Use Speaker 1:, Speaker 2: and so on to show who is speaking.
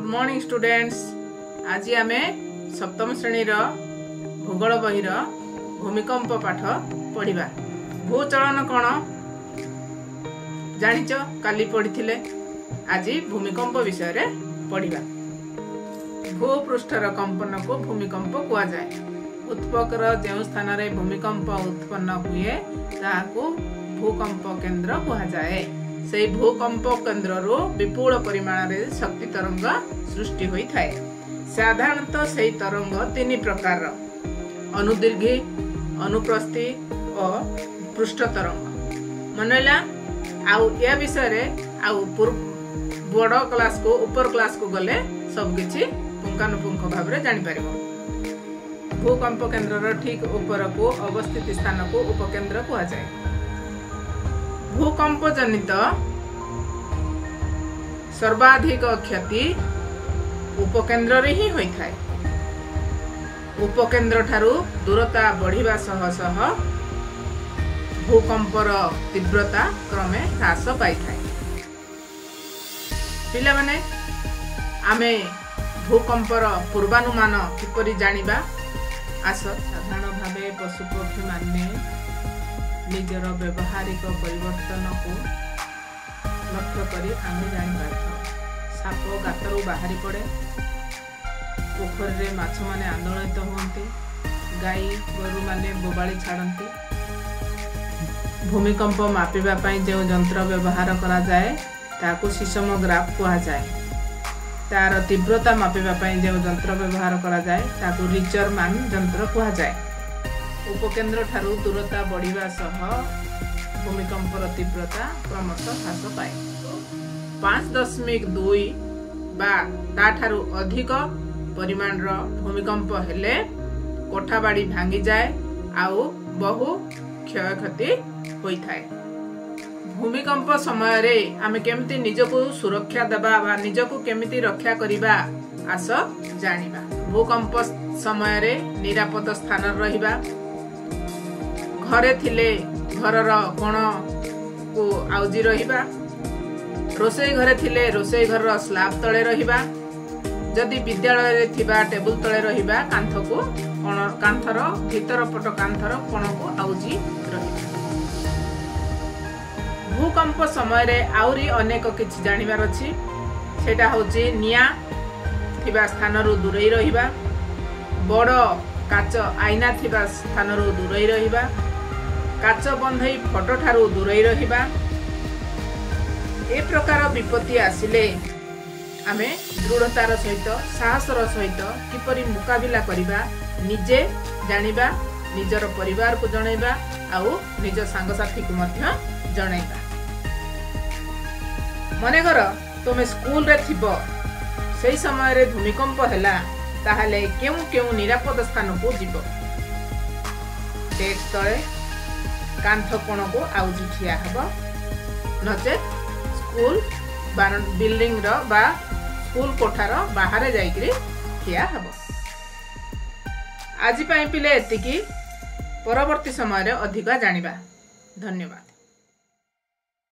Speaker 1: Good morning students. ଆଜି ଆମେ ସପ୍ତମ ଶ୍ରେଣୀର ଭୂଗୋଳ ବହିର ଭୂମିକମ୍ପ ପାଠ ପଢ଼ିବା। ଭୂଚଳନ କ'ଣ ଜାଣିଛ? କାଲି ପଢ଼ିଥିଲେ। ଆଜି ଭୂମିକମ୍ପ ବିଷୟରେ ପଢ଼ିବା। ଭୂପୃଷ୍ଠର କମ୍ପନକୁ ଭୂମିକମ୍ପ କୁହାଯାଏ। ଉତ୍ପକର ଯେଉଁ ସ୍ଥାନରେ ଭୂମିକମ୍ପ ଉତ୍ପନ୍ନ ହୁଏ, ତାହାକୁ ଭୂକମ୍ପ କେନ୍ଦ୍ର କୁହାଯାଏ। ସେଇ ଭୂକମ୍ପ କେନ୍ଦ୍ରରୁ ବିପୁଳ ପରିମାଣରେ ଶକ୍ତି ତରଙ୍ଗ ସୃଷ୍ଟି ହୋଇଥାଏ। ସାଧାରଣତଃ ସେଇ ତରଙ୍ଗ ତିନି ପ୍ରକାରର: ଅନୁଦୀର୍ଘି, ଅନୁପ୍ରସ୍ଥି ଓ ପୃଷ୍ଠ ତରଙ୍ଗ। ମନେ ରହିଲା? ଆଉ ଏ ବିଷୟରେ ଆଉ ବଡ଼ କ୍ଲାସକୁ, ଉପର କ୍ଲାସକୁ ଗଲେ ସବୁକିଛି ପୁଙ୍ଖାନୁପୁଙ୍ଖ ଭାବରେ ଜାଣିପାରିବ। ଭୂକମ୍ପ କେନ୍ଦ୍ରର ଠିକ ଉପରକୁ ଅବସ୍ଥିତି ସ୍ଥାନକୁ ଉପକେନ୍ଦ୍ର କୁହାଯାଏ। ଭୂକମ୍ପ ଜନିତ ସର୍ବାଧିକ କ୍ଷତି ଉପକେନ୍ଦ୍ରରେ ହିଁ ହୋଇଥାଏ। ଉପକେନ୍ଦ୍ର ଠାରୁ ଦୂରତା ବଢ଼ିବା ସହ ସହ ଭୂକମ୍ପର ତୀବ୍ରତା କ୍ରମେ ହ୍ରାସ ପାଇଥାଏ। ପିଲାମାନେ, ଆମେ ଭୂକମ୍ପର ପୂର୍ବାନୁମାନ କିପରି ଜାଣିବା, ଆସ। ସାଧାରଣ ଭାବେ ପଶୁପକ୍ଷୀମାନେ ନିଜର ବ୍ୟବହାରିକ ପରିବର୍ତ୍ତନକୁ ଲକ୍ଷ୍ୟ କରି ଆମେ ଜାଣିପାରିଥାଉ। ସାପ ଗାତରୁ ବାହାରି ପଡ଼େ, ପୋଖରୀରେ ମାଛମାନେ ଆନ୍ଦୋଳିତ ହୁଅନ୍ତି, ଗାଈ ଗୋରୁମାନେ ବୋବାଳି ଛାଡ଼ନ୍ତି। ଭୂମିକମ୍ପ ମାପିବା ପାଇଁ ଯେଉଁ ଯନ୍ତ୍ର ବ୍ୟବହାର କରାଯାଏ, ତାହାକୁ ସିସମୋଗ୍ରାଫ କୁହାଯାଏ। ତାର ତୀବ୍ରତା ମାପିବା ପାଇଁ ଯେଉଁ ଯନ୍ତ୍ର ବ୍ୟବହାର କରାଯାଏ, ତାକୁ ରିଚରମାନ ଯନ୍ତ୍ର କୁହାଯାଏ। ଉପକେନ୍ଦ୍ର ଠାରୁ ଦୂରତା ବଢ଼ିବା ସହ ଭୂମିକମ୍ପର ତୀବ୍ରତା କ୍ରମଶଃ ହ୍ରାସ ପାଏ। 5.2 ବା ତାଠାରୁ ଅଧିକ ପରିମାଣର ଭୂମିକମ୍ପ ହେଲେ କୋଠାବାଡ଼ି ଭାଙ୍ଗିଯାଏ ଆଉ ବହୁ କ୍ଷୟକ୍ଷତି ହୋଇଥାଏ। ଭୂମିକମ୍ପ ସମୟରେ ଆମେ କେମିତି ନିଜକୁ ସୁରକ୍ଷା ଦେବା ବା ନିଜକୁ କେମିତି ରକ୍ଷା କରିବା, ଆସ ଜାଣିବା। ଭୂକମ୍ପ ସମୟରେ ନିରାପଦ ସ୍ଥାନରେ ରହିବା। ଘରେ ଥିଲେ ଘରର କୋଣକୁ ଆଉଜି ରହିବା। ରୋଷେଇ ଘରେ ଥିଲେ ରୋଷେଇ ଘରର ସ୍ଲାବ ତଳେ ରହିବା। ଯଦି ବିଦ୍ୟାଳୟରେ ଥିବା, ଟେବୁଲ ତଳେ ରହିବା, କାନ୍ଥକୁ କୋଣ, କାନ୍ଥର ଭିତର ପଟ କାନ୍ଥର କୋଣକୁ ଆଉଜି ରହିବା। ଭୂକମ୍ପ ସମୟରେ ଆହୁରି ଅନେକ କିଛି ଜାଣିବାର ଅଛି। ସେଇଟା ହେଉଛି ନିଆଁ ଥିବା ସ୍ଥାନରୁ ଦୂରେଇ ରହିବା, ବଡ଼ କାଚ ଆଇନା ଥିବା ସ୍ଥାନରୁ ଦୂରେଇ ରହିବା, କାଚ ବନ୍ଧେଇ ଫଟୋ ଠାରୁ ଦୂରେଇ ରହିବା। ଏ ପ୍ରକାର ବିପତ୍ତି ଆସିଲେ ଆମେ ଦୃଢ଼ତାର ସହିତ, ସାହସର ସହିତ କିପରି ମୁକାବିଲା କରିବା, ନିଜେ ଜାଣିବା, ନିଜର ପରିବାରକୁ ଜଣାଇବା ଆଉ ନିଜ ସାଙ୍ଗସାଥିକୁ ମଧ୍ୟ ଜଣାଇବା। ମନେକର ତୁମେ ସ୍କୁଲରେ ଥିବ, ସେଇ ସମୟରେ ଭୂମିକମ୍ପ ହେଲା, ତାହେଲେ କେଉଁ କେଉଁ ନିରାପଦ ସ୍ଥାନକୁ ଯିବ? ଡେସ୍କ ତଳେ, କାନ୍ଥ କୋଣକୁ ଆଉଜି ଠିଆ ହେବ, ନଚେତ୍ ସ୍କୁଲ ବିଲ୍ଡିଂର ବା ସ୍କୁଲ କୋଠାର ବାହାରେ ଯାଇକରି ଠିଆ ହେବ। ଆଜି ପାଇଁ ପିଲେ ଏତିକି। ପରବର୍ତ୍ତୀ ସମୟରେ ଅଧିକ ଜାଣିବା। ଧନ୍ୟବାଦ।